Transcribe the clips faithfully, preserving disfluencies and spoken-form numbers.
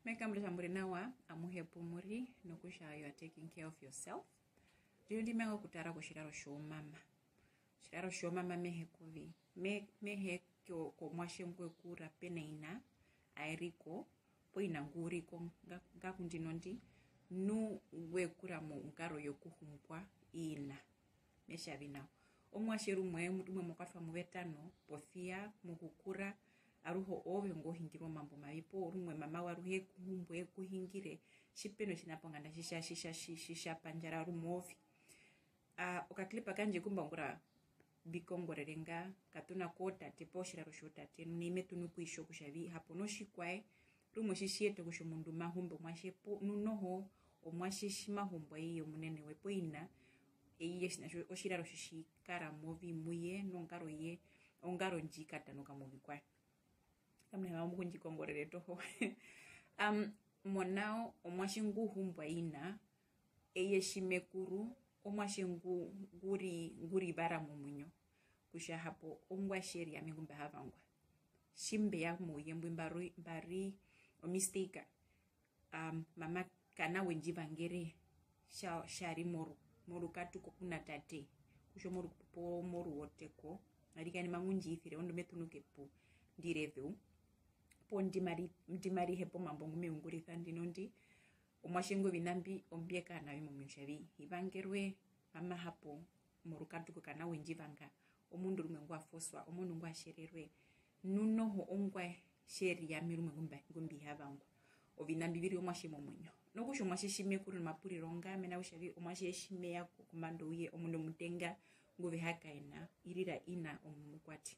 Me kambura kutja mu ri nawa, amuhe pu mu ri, nokutja you are taking care of yourself. Ndino ndi me vanga okutara kotjiraro tjoumama. Otjiraro tjoumama me hee ku vi, me-, me hee ko-, komuatje ngwe kura pe na ina, a ri ko, poo ina ngu ri ko, nga-, nga ku ndino ndi, nu ngwe kura mongaro yokuhumbwa i ina. Me tja vi nao. Omuatje rumwe, rumwe mo kwatwa mu vetano, posia mokukura, aruhe oove ngo hingirwa omambo mavi, poo rumwe mama we aruhe e ku humbu, e ku hingire, tji pe notjiṋa ponganda tji tja, tji tja, tji, tji tja pandjara rumwe oove. Ah, okaklipa kandje ku mba ungura mbi kongorere nga, katu na kootate poo tjiraro tjootate, nu nai me ṱunu ku itjo kutja vi hapo notjikwaye, rumwe tji tji yeta kutja omundu ma humbe omuatje, poo, nu noho omuatje tji ma humbwa i ye omunene we poo ina, eye tjiṋa tjo, otjiraro tji tji kara movi mu ye, nongaro ye, ongaro ndji katanuka movikwaye. Kamuna mama mukundjikongorere toho. Am, monao omuatje ngu humbwa i ina, eye tji me kuru, omuatje ngu, ngu ri, ngu rivara momuinyo, kutja hapo ongwaye tje ri ami ngu mba ha vangwa. Tji mbe ya mouye mbwi mba ri, mba ri omistake, am, mama kana we ndji vangere tja, tja ri moru-, morukatuko ku na tate, kutja omoru-, poo moruwoteko, arikana ma ngu ndji isire, orondu me ṱunu kepu ndi re zeu, poo ndi mari-, ndi mari hepa omambo ngu me ungurisa ndino ndi, omuatje ngwi oviṋa mbi, ombye kara na vyo momuinyo kutja vi, hi vangerwe mama hapo, morukatuko kana we ndji vanga, omundu rumwe ngwa foswa, omundu ngwa tjererwe, nu noho ongwaye tje ri ami rumwe ngu mba-, ngu mbi ha vangwa. Oviṋa mbi vi ri omuatje momuinyo. Nokutja omuatje tji me kuru nomapuriro nga, mena rokutja vi omuatje tji me ya ko-, kombanda ouye, omundu omutenga ngu ve ha kaena, irira ina omumukwate.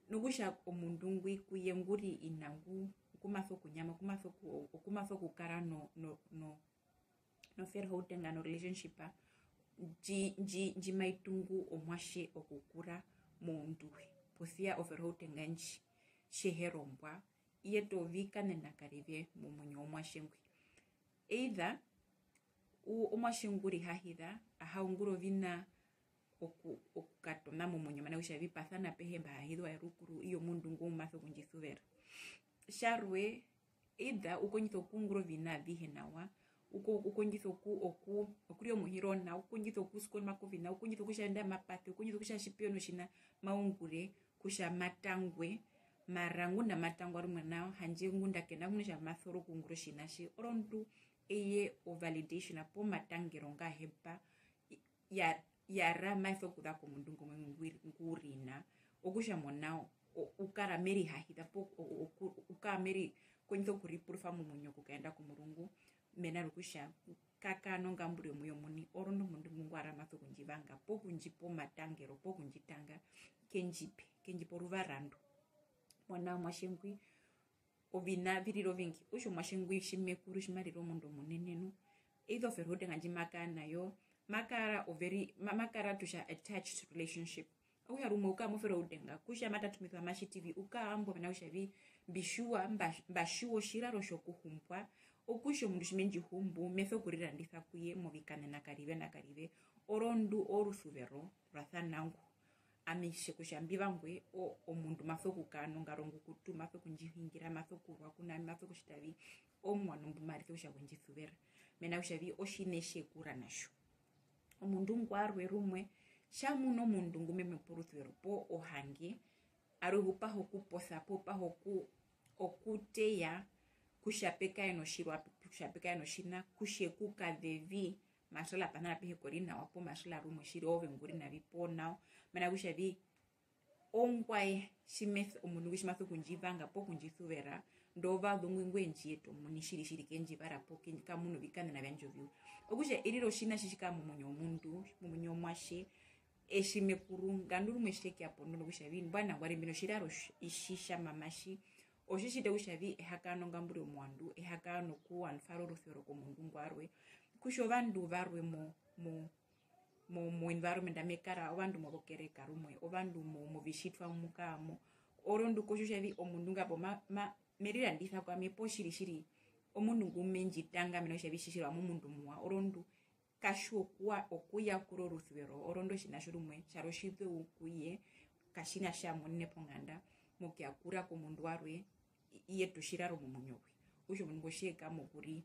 Nokutja omundu ngwi ku ye ngu ri ina ngu, ngu ma sokunyama, ngu ma soku-, ngu ma sokukara no, no, no, noverhouding, no relationship, ndji, ndji, ndji mai tungu omuatje okukura moundu we. Posia overhouding ndji, tje he rombwa, i yeta ovikaṋena karive momuinyo womuatje ngwi. Either u-, omuatje ngu rihahiza, a ha ungura oviṋa oku-, okukatona momuinyo, mena rokutja vi pasana pehe mba hahizwa rukuru, i omundu ngu ma sokundjisuvera. Tjarwe, either u kondjisa okuungura oviṋa avihe nawa, u ko-, u kondjisa oku-, oku-, okurya omuhirona, u kondjisa okusikona koviṋa, u kondjisa okutja enda mapate, u kondjisa okutja tji pe ya notjiṋa ma ungure, kutja ma tangwe, mara ngunda ma tangwa rumwe nao, handje ngunda ke na kumuna kutja ma soro okuungura otjiṋa tji, orondu eye o validation poo matangero nga hepa, ya, ya ra mai sokuza komundu ngomwe ngu ri ina, okutja monao, o-, u kara me rihahiza, poo, o-, o-, oku-, u kara me ri kondjisa okuripurufa momuinyo okukaenda komurungu, mena rokutja ka kara nongamburiro mu ye omuini, orondu omundu ngwi ngwa ra ma sokundjivanga, poo kundjipa omatangero, poo kundjitanga, ke ndji pe, ke ndji pe oruvara ndo. Monao omuatje ngwi, oviṋa vi rira ovingi. Okutja omuatje ngwi tji me kuru tji ma rire omundu omunene nu, either overhouding ndji ma kara na yo, ma kara a very, ma-, ma kara kutja attached relationship. Okutja rumwe u kara mo overhouding, kutja ma tatumisiwa, ma tjiti vi, u kara mbo mena rokutja vi, mbi tjiwa, mba-, mba tjiwa otjiraro tjokuhumbwa, okutja omundu tji me ndji humbu, me sokurirandisa ku ye movikaṋena karive na karive, orondu orusuvero rwa sana ngu. Ami tje kutja mbi vangwe, o-, omundu ma sokukara nongaro ongukutu, ma sokundjihingira, ma sokurwa ku na ami, ma sokutjita vi, omuano mbu ma ritja kutja we ndji suvera. Mena rokutja vi, otjiṋa tje kura na tjo. Omundu ngwarwe rumwe, tja munu omundu ngu me mu pe orusuvero poo ohange, aruhe u paha okuposa poo u paha oku-, okuteya kutja pe kare notjirwa, kutja pe kare notjiṋa, kutja e ku kaze vi, ma tja la pana apehe ko ri nawa poo ma tja la rumwe tjiri oove ngu ri navi poo nao. Mena rokutja vi, ongwaye tji me-, omundu ngwi tji ma sokundjivanga poo kundjisuvera, ndovazu ngwi ngwe ndji yeta omuini tjiri tjiri, ke ndji vara poo ke ndji-, ka munu ovikaṋena vyandje oviwa. Okutja e rira otjiṋa tji tji kara momuinyo womundu, momuinyo womuatje, e tji me kuru, nga ndu rumwe tji te keya pondondo kutja vi, mbwae nangwari mbi notjiraro tji-, tji tja mama tji, otji tjita kutja vi, e ha kara nongamburiro movandu, e ha kara noku unfara orusuvero komundu ngwarwe, kutja ovandu varwe mo-, mo-, mo-, mo environment ame kara, ovandu mozokereka rumwe, ovandu mo-, movitjitwa mu kara mo, orondu ko tjiwa kutja vi omundu nga hapo ma-, ma-, me rirandisa kwami poo tjiri tjiri omundu ngu me ndji tanga mena rokutja vi tjiri tjiri owami omundu omuwa, orondu ka tjiwa okuwa-, okuyakura orusuvero, orondu otjiṋa tjo rumwe tja ri otjizeu ku ye, katjiṋa tja munine ponganda, mokuyakura komundu warwe, i-, i yeta otjiraro momuinyo we. Okutja omundu ngo tje kama okuri,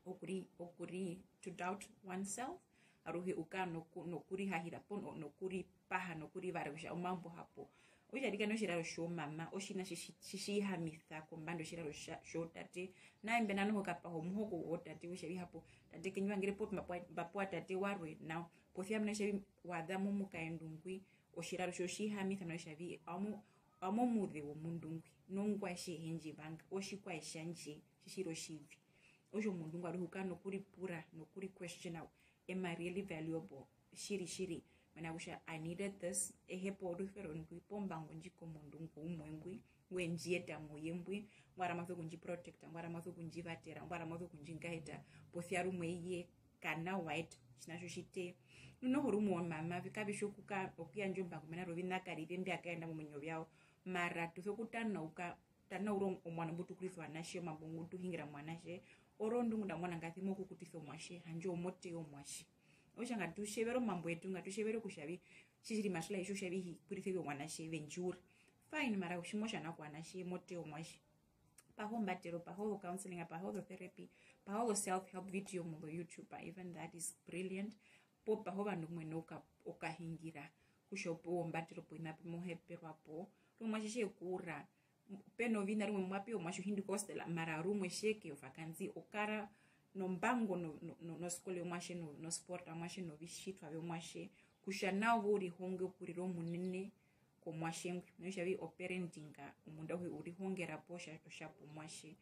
okuri, okuri to doubt oneself, aruhe u kara noku-, nokurihahira po, no-, nokuripaha, nokurivara kutja omambo hapo. Okutja arikana otjiraro tjomama, otjiṋa tji-, tji-, tji tji hihamisa kombanda yotjiraro tja-, tjotate. Nai mbe na noho kapaha omuhoko wotate, kutja vi hapo, tate ke ndji vangere poo mba pewa, mba pewa tate warwe, nao. Posia mena kutja vi wa za momukaendu ngwi, otjiraro tjo tji hihamisa mena kutja vi, amo-, amo muze womundu ngwi, nongwaye tje he ndji vanga, otjikwaye tjandje, tji tji ri otjivi. Okutja omundu ngwi aruhe u kara nokuripura, nokuri questiona, am I really valuable? Tjiri, tjiri. Mena kutja, I needed this, e hepa orusuvero ndwi, poo mbango ndji komundu ngo umwe ngwi, ngwe ndji yeta mouye mbwi, ngwa ri a ma sokundji protecta, ngwa ri a ma sokundjivatera, ngwa ri a ma sokundjingaeta, posia rumwe eye ka na wa eta, otjiṋa tjo tjite. Nu noho rumwe omama, vi-, kavi tji okuka-, okuyandja ombango mena roviṋa karive mbya kaenda momiinyo vyawo, mara tu sokutanauka, tanaura omuano mbu tu kurisa ovanatje, omambo ngu tu hungira movanatje, orondu ngunda mo muna ngasi mokukutisa omuatje, handje omoteya omuatje. Okutja ngatu tjevere omambo wetu, ngatu tjevere kutja vi, tjiri tjiri Marcela, itjo kutja vi hi kurise vi ovanatje ve ndji ura. Fine, mara tji mo tja nao kovanatje, moteya omuatje. Paha ombatero, paha ozo counseling, paha ozo therapy, paha ozo self help video mozo YouTube, even that is brilliant. Poo paha ovandu mbu mo yenene oka-, okahungira, kutja opuwo ombatero poviṋa pu mo heperwa po. Rumwe omuatje tje ku ura, pe noviṋa rumwe mwa pewa omuatje u hindi kohostela, mara rumwe tje ke ovakanzi, o kara nombango no-, no-, no-, noskole yomuatje, no-, nosport yomuatje, novitjitwa vyomuatje, kutja nao ove u rihonge okurira omunene komuatje ngwi. Mena kutja vi o parentinga omundu auhe u rihongera po otja, otja pomuatje,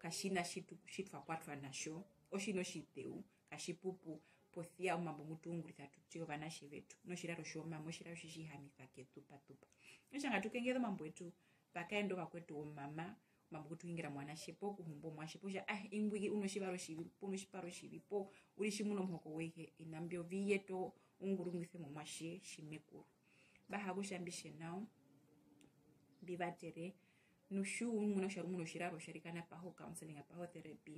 katjiṋa tji tu-, tji twa kwatwa na tjo, otjiṋa otjizeu, katjipupu, posia omambo ngu tu ungurisa tu tee ovanatje vetu, notjiraro tjomama, otjiraro tji tji hihamisa ketupatupa. Okutja ngatu kengeze omambo wetu, pa kaenda ovakwetu womama, omambo ngu tu hungira movanatje, poo kuhumba omuatje, poo kutja, ah, ingwi u notjivaro tjivi, poo u notjiparo tjivi, poo u ri tjimuna omuhoko woye, oviṋa mbyo vi yeta oungurunguse momuatje tjimekuru. Mba ha kutja mbi tje nao, mbi vatere, nu tji u muna kutja rumwe u notjiraro tjarikana, paha o counseling, paha o therapy,